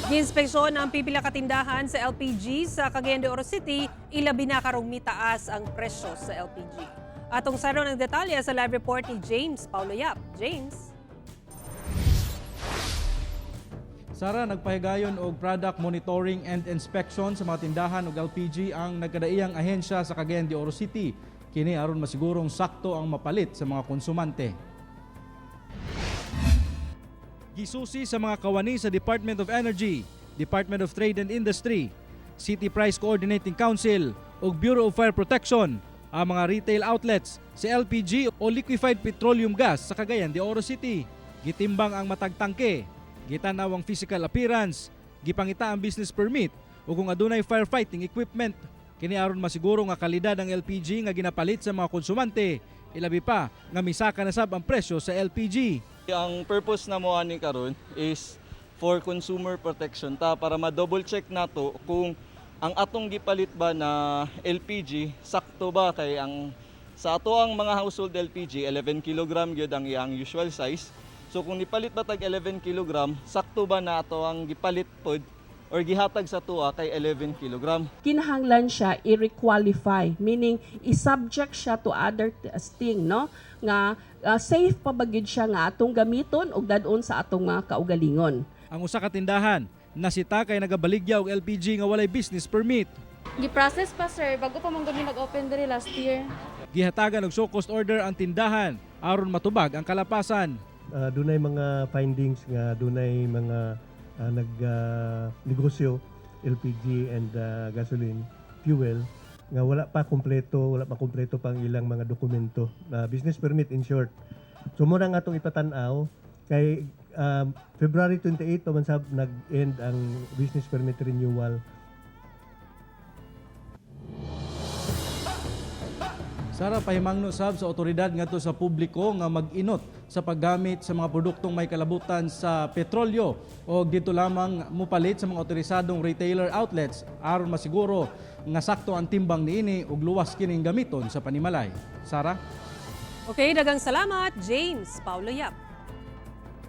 Giinspeksyon ang pipila ka tindahan sa LPG sa Cagayan de Oro City, ilabi na karong mitaas ang presyo sa LPG. Atong saron ang detalye sa live report ni James Paulo Yap. James? Sara, nagpahigayon og product monitoring and inspection sa mga tindahan og LPG ang nagkadaiyang ahensya sa Cagayan de Oro City. Kini aron masigurong sakto ang mapalit sa mga konsumante. Gisusi sa mga kawani sa Department of Energy, Department of Trade and Industry, City Price Coordinating Council ug Bureau of Fire Protection ang mga retail outlets sa LPG o liquefied petroleum gas sa Cagayan de Oro City. Gitimbang ang matag tangke, gitanaw ang physical appearance, gipangita ang business permit ug kung adunay firefighting equipment. Kini aron masiguro nga kalidad ang LPG nga ginapalit sa mga konsumante, ilabi pa nga misaka na sab ang presyo sa LPG. Ang purpose na mo ani karon is for consumer protection ta, para ma-double check nato kung ang atong gipalit ba na LPG sakto ba, kay ang sa ato ang mga household LPG, 11 kg gyud ang iyang usual size. So kung nipalit ba tag 11 kg, sakto ba na ato ang gipalit pod or gihatag sa tuwa kay 11 kg? Kinahanglan siya i-requalify, meaning i-subject siya to other testing, no, nga safe pa ba gyud siya nga atong gamiton ug dad-on sa atong mga kaugalingon. Ang usa ka tindahan nasita kay nagabaligya og LPG nga walay business permit. Gi-process pa, sir, bago pa man gud mi nag-open diri last year. Gihatagan og show cause order ang tindahan aron matubag ang kalapasan. Dunay mga findings nga dunay mga nag negosyo LPG and gasoline fuel nga wala pa kumpleto pang ilang mga dokumento na business permit, in short. So mao nga atong ipatan-aw kay February 28 pa man sab nag-end ang business permit renewal. Sara, pahimangno sab sa otoridad ngadto sa publiko nga mag-inot sa paggamit sa mga produktong may kalabutan sa petrolyo o dito lamang mupalit sa mga otorisadong retailer outlets aron masiguro nga sakto ang timbang niini ug luwas kining gamiton sa panimalay. Sara? Okay, daghang salamat, James Paulo Yap.